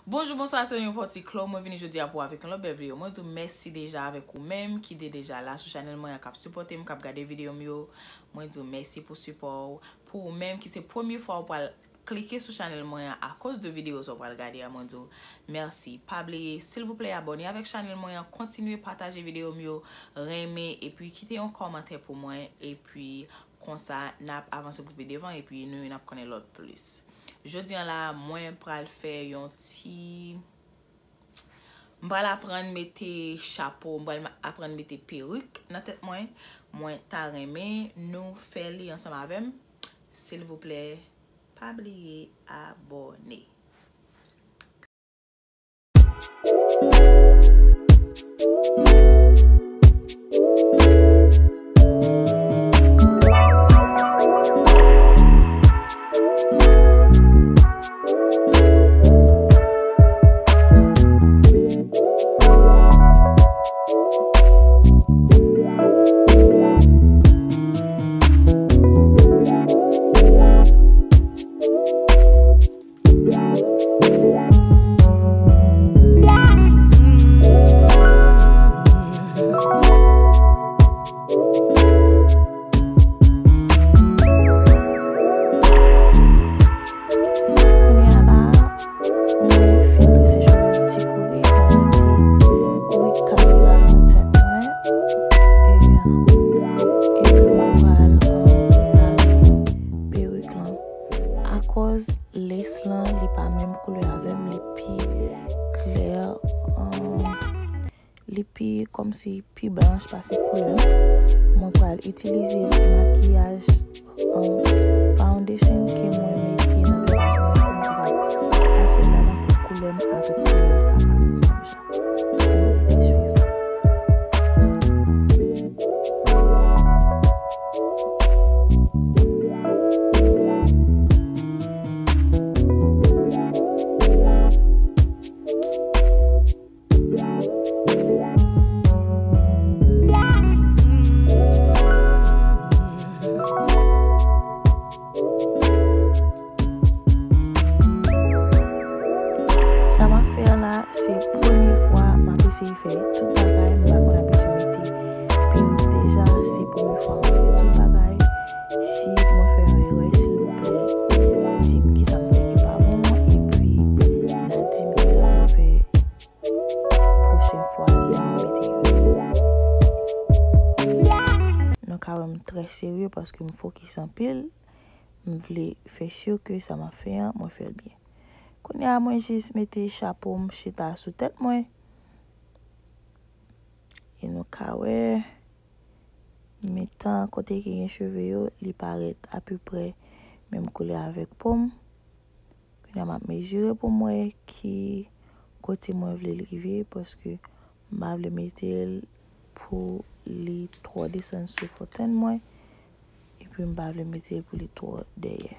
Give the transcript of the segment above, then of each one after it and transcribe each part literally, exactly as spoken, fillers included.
Bonjou, bonswa, se yon pòti Chloe. Mwen vini jodi a pou avèk yon lòt bèl videyo. Mwen di w mèsi deja avèk ou menm ki te deja la sou chanèl mwen an, k ap sipòte m, k ap gade videyo m yo. Mwen di w mèsi pou sipò w. Pou ou menm ki se premye fwa w pral klike sou chanèl mwen an akoz de videyo sa w pral gade a, mwen di w mèsi. Pa bliye, silvouplè, abòne avèk chanèl mwen an, kontinye pataje videyo m yo, renmen, epi kite yon kòmantè pou mwen, epi konsa n ap avanse pou pi devan, epi nou youn ap konnen lòt plis. Jodi a la, mwen pral fè yon ti M pral aprann mete chapo, m pral ma- aprann mete perik nan tèt mwen. Mwen ta renmen nou fè li ansanm avè m. Silvouplè, pa bliye abòne. Kounye a la, mwen fin trese cheve m ti kouri, mwen mete wig kap la nan tèt mwen. E, epi mwen pral, um, lave perik lan. Akòz lace lan, li pa menm koulè avè m, li pi klè, um, li pi kòmsi pi blanch pase koulè m. Mwen pral itilize makiyaj, um, foundation ke mwen mete nan vizaj mwen pou m kapab pase l ladan pou koulè m avèk koulè l kapab menm jan. Ann rete swiv. Sa m ap fè a la, se premye fwa m ap eseye fè tout bagay, m pa konn abitye mete perik deja, se premye fwa m ap fè tout bagay. Si mwen fè yon erè, silvouplè, di m kisa m fè ki pa bon, epi n a di m kisa pou m fè pwochen fwa lè m ap mete yo. Nou ka wè m trè serye paske m fokis anpil. M vle fè si ke sa m ap fè an, mwen fè l byen. Kounye a, mwen jis mete chapo m chita sou tèt mwen. E nou ka wè, mitan kote ki gen cheve yo, li parèt apeprè menm koulè avèk po m. Kounye a, m ap mezire pou m wè ki kote mwen vle l rive, paske m pa vle mete l pou li twò desann sou fontann mwen, epi m pa vle mete l pou li twò dèyè.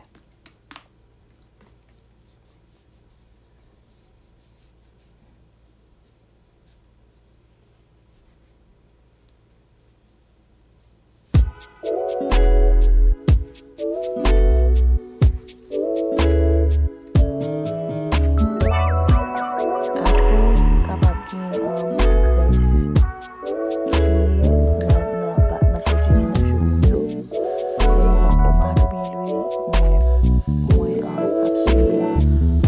Akoz kapab gen, um, grès ki nan, nan, pa, nan pwodui ki nan cheve m yo. Pa egzanp, pomad oubyen lwil, mwen, mwen, um, ap swiv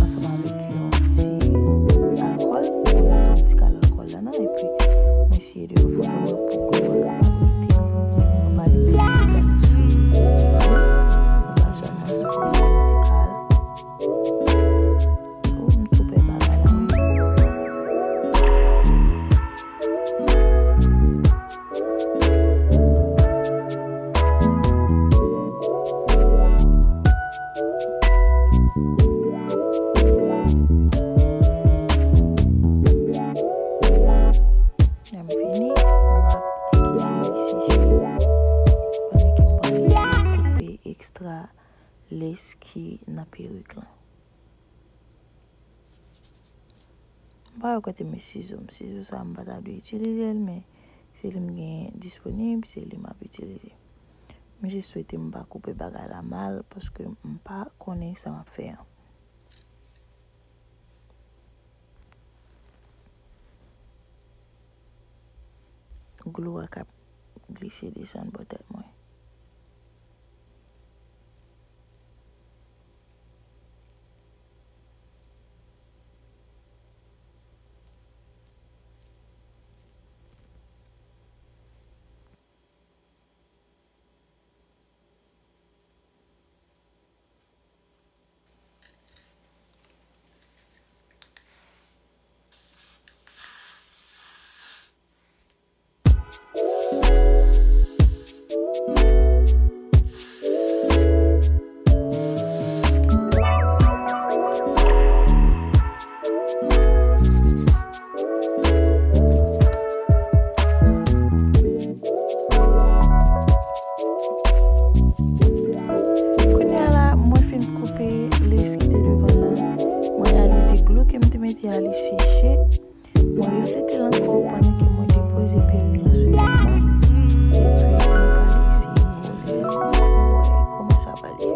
ansanm avèk yon ti alkòl, mwen mete yon ti kal alkòl ladan, epi mwen eseye de yon fason pou glo a kapab rete. Mwen pa itilize gad sou, mwen pa janm spray medikal. Oh, m tou pè bagay la, wi. Lè m fini, m ap kite li seche. Pandan ke m pral eseye koupe ekstra lace ki nan perik lan. M pa wè kote m met sizo m. Sizo sa a m pa ta dwe itilize l, men se li m gen disponib, se li m ap itilize. M jis swete m pa koupe bagay la mal, paske m pa konnen sa m ap fè an. glou a k ap glise desann bò tèt mwen. Kounye a la, mwen fin koupe lès ki te devan l lan. Mwen reyalize glou ke m te mete a li seche. Mwen reflete l ankò pandan ke mwen depoze perik lan sou tèt mwen. Epi mwen prale eseye kole l pou m wè kòman sa prale.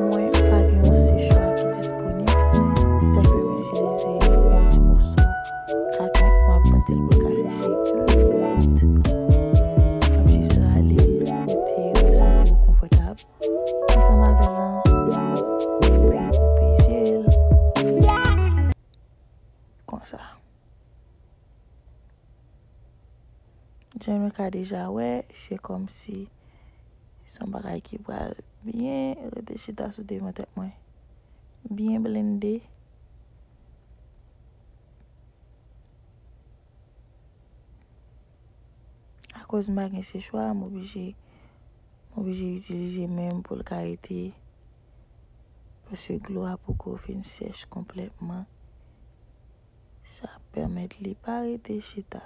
Mwen pa gen yon sechwa ki disponib. Se sa k fè m itilize yon ti moso katon. M ap mete l pou l ka seche pli vit. M ap jis rale l kote ou santi ou konfòtab ansanm avè l lan. Epi ou peze l konsa. Jan nou ka deja wè, se kòmsi se yon bagay ki pral byen rete chita sou devan tèt mwen. Byen blende. Akoz m pa gen sechwa, m oblije, m oblije itilize men m pou l ka rete, paske glou a poko fin sèch konplètman. Sa ap pèmèt li pa rete chita.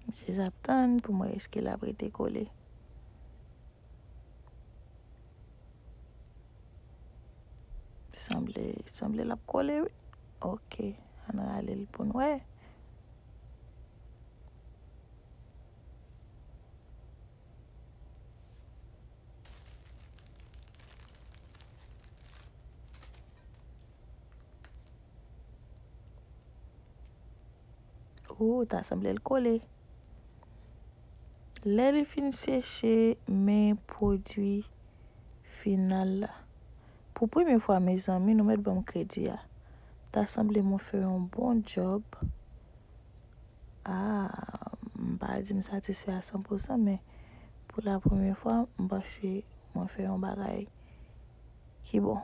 M jis ap tann pou m wè èske l ap rete kole. Sanble, sanble l ap kole, wi. Oke, ann rale l pou n wè. Ou, ta sanble l kole. Lè li fin seche, men pwodui final la. Pou premye fwa, mezanmi, nou mèt ban m kredi a. Ta sanble mwen fè yon bon djòb. Ah, m pa di m satisfè a san pou san, men pou la premye fwa, m panse mwen fè yon bagay ki bon.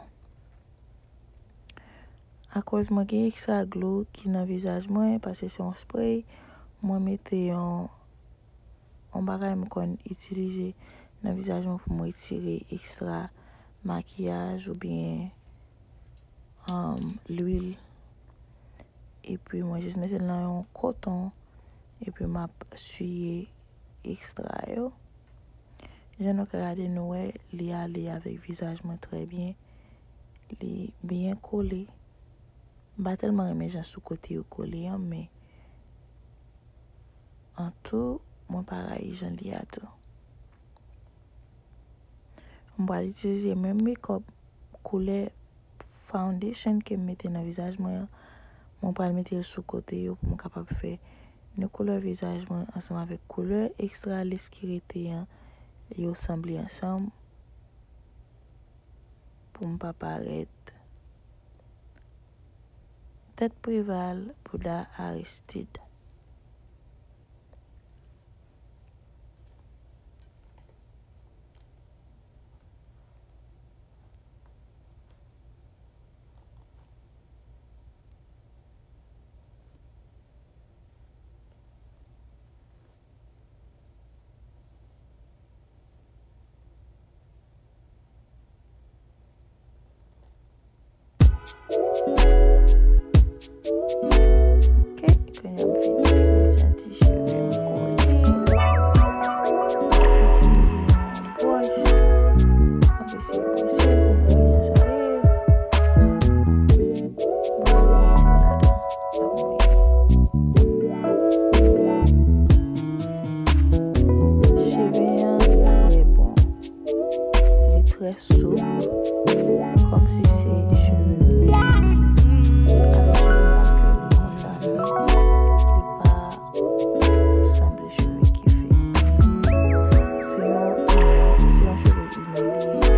Akoz mwen gen ekstra glou ki nan vizaj mwen, paske se yon spray, mwen mete yon, yon bagay m konn itilize nan vizaj mwen pou m retire ekstra makiyaj oubyen, um, lwil. Epi mwen jis mete l nan yon koton, epi m ap siye ekstra yo. Jan nou ka gade, nou wè, li ale avèk vizaj mwen trè byen. Li byen kole. M pa tèlman renmen jan sou kote yo kole an, men an tou, mwen pa rayi jan li a tou. M pral itilize menm makeup koulè foundation ke m mete nan vizaj mwen an, mwen pral mete l sou kote yo pou m kapab fè ni koulè vizaj mwen ansanm avèk koulè ekstra lès ki rete an, yo sanble ansanm pou m pa parèt tèt Preval, bouda Aristide. Sou, kòmsi se cheve m ye. Alò, cheve m pa curly konsa, men li pa sanble cheve ki fake. Se yon, se yon cheve imen li ye.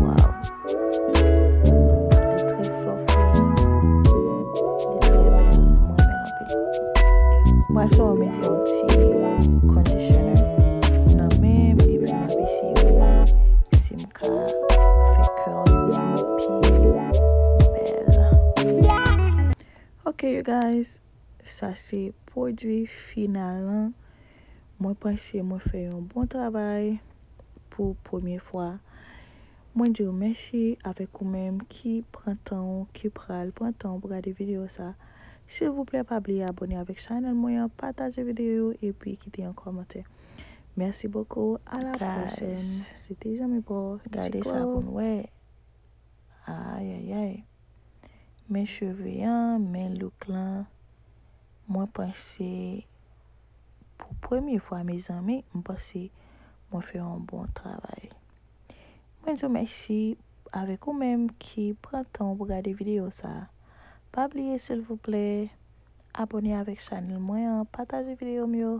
Waw. Li trè fluffy. Li trè bèl. Mwen renmen l anpil. M pral sèlman mete yon ti conditioner nan men m, epi m ap eseye wè si m ka fè curl yo vin pi bèl. Ok, you guys, sa se pwodui final lan. Mwen panse mwen fè yon bon travay pou premye fwa. Mwen di w mèsi avèk ou menm ki pran tan w, ki pral pran tan w pou gade videyo sa. Silvouplè, pa bliye abòne avèk chanèl mwen an, pataje videyo yo, epi kite yon kòmantè. Merci beaucoup. À la prochaine. C'était Jean Paul. Gade sa pou n wè. Ayayay. Men cheve an, men look lan. Mwen panse pou premye fwa, mezanmi, m panse mwen fè yon bon travay. Mwen di w mèsi avèk ou menm ki pran tan w pou gade videyo sa. Pa bliye, silvouplè, abòne avèk chanèl mwen an, pataje videyo m yo,